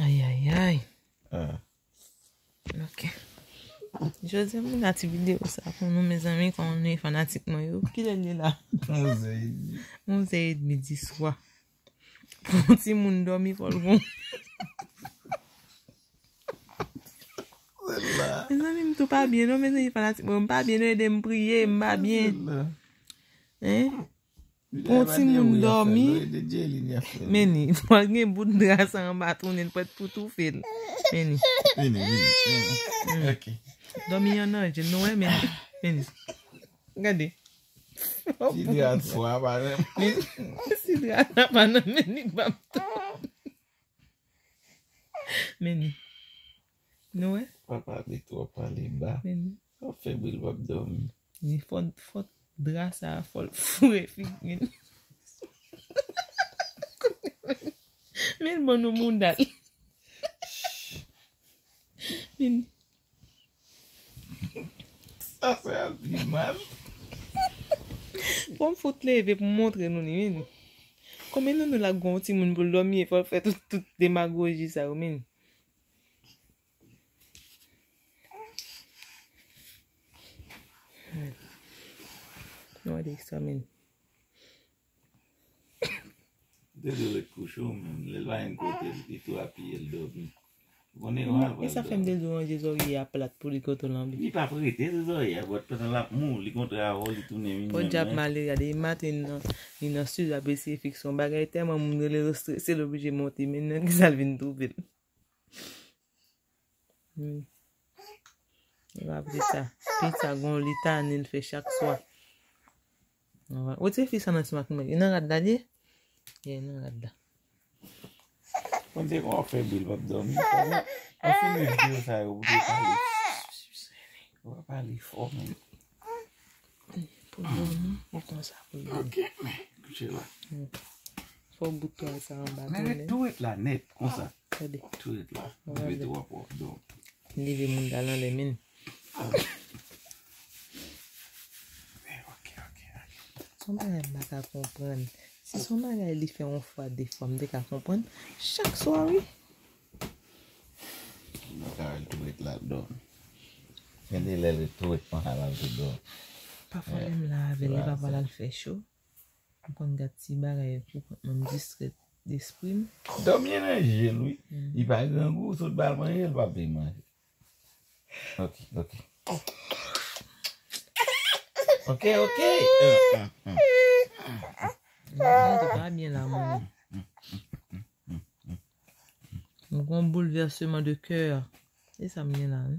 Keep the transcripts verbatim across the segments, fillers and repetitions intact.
Ay, ay, ay. Ah. Ok. Jodi a, m vin a ti videyo sa pou nou, mezanmi, kòman nou ye fanatik mwen yo. Kilè l ye la? Onz è edmi. Onz è edmi di swa. Pou yon timoun dòmi, fò l gon. Mezanmi, m tou pa byen, non, mezanmi, fanatik mwen, m pa byen, non, ede m priye, m pa byen. Hein? Pou yon timoun dòmi. Men ni, fò l gen bout dra sa anba tounen, l prèt pou toufe l. Men ni. Men ni, men ni, men ni. Ok. Dòmi an nan je l, nou wè, men ni. Men ni. Gade. Ti dra swa pa nan men. Men, ti dra sa pa nan men ni, m ap tou. Men ni. Nou wè? Pa pale twò, pale ba. Men ni. W ap fè bri l p ap dòmi. Ni fò, fò dra sa, fò l foure figi l. Men bon nou mouda l. Men. Sa fè al pi mal. Fò m fout leve pou m montre nou li, men. Konbyen nan nou la gon timoun pou l dòmi, e fò l fè tout, tout demagoji sa yo, men. Nou wè de sa, men. Te dwe ret kouche w menm. Lè l pa gen kote, li tou apiye l dòmi. Ou konnen yo al pral dòmi. E sa fè m te di w ranje zòrye a plat pou li kote w lanbi. Li p ap rete sou zòrye a, bòt pandan l ap mou, li kontre avè w, li tounen vin menm. Podyab malere a, depi maten li nan, li nan stil ap eseye fikse yon bagay, tèlman moun rele l strese, l oblije monte, men nan kisa l vin twouve l. Wi. E pa vre sa. Pita gon litani l fè chak swa. Ou ti fi sa nan ti mak mwen. E nan rad la l ye? Yeah, e nan rad la. Konn se kon w ap fè bri l p ap dòmi. An fin videyo sa yo pou te pale. Ou pa pale fò, men. Pou dòmi, ou konsa pou dòmi. Ok, men, kouche la. Fò bout twal sa anba tounen. Men ret tou ret la nèt, konsa. Gade. Tou ret la. Ou mete w ap w ap dòmi. Leve moun dal anlè, men. Men, ok, ok, ok. Se yon bagay m pa ka konprann. Si se yon bagay li fè yon fwa, de fwa, m te ka konprann. Chak swa, wi. Mwen ka wè l tou ret la ap dòmi. Gen de lè l ret tou ret konsa l ap tou dòmi. Pafwa lè m la avè l, li pa pral al fè cho. M konn gad ti bagay pou kont mwen, m distrè lespri m. Dòmi nan je l, wi. Li pa grangou, sot ba l manje, l p ap vle manje. Ok, ok. Ok, ok. Mwen te pa byen la, mwen. M gon boulvèseman de kè. E sa m gen la, wi.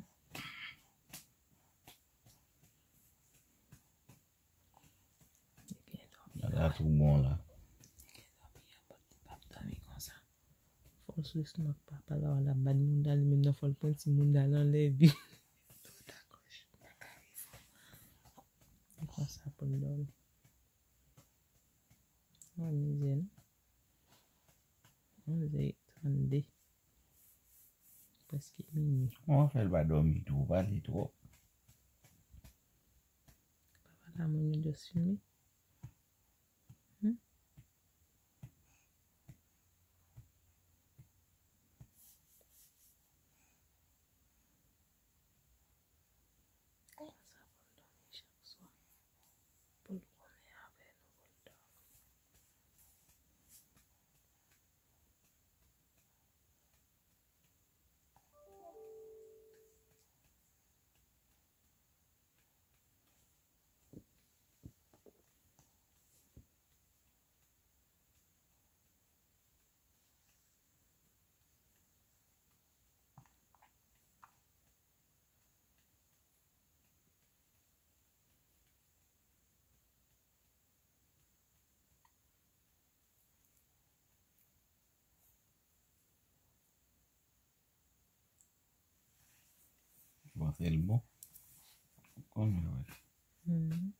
La tou bon la. Fò l sou lestomak papa la, w al ap bat mouda li, men non, fò l pran ti mouda l anlè vin. Li konsa pou l dòmi. Mwen mizè, non? Onz è trannde. Prèske minui. Kòman fè l pa dòmi tou? Pale twòp. Papa la moun yo just filme. Hmm? Konsa pou l dòmi chak swa. Pou l konnen avè nou pou l dòmi. Ou panse l bon? Ou konnen, wè. Mhm.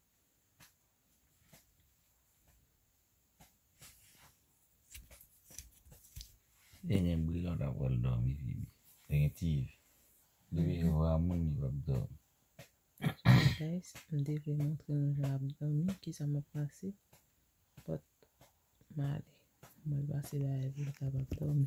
Li gen bri lòt ap pral dòmi, Fibi. Li gen ti vi. Depi yo vwa moun, li p ap dòmi. Guys, m te vle montre nou jan l ap dòmi, kisa m ap pase. But, m ale. Mwen pase la, epi l kapab dòmi.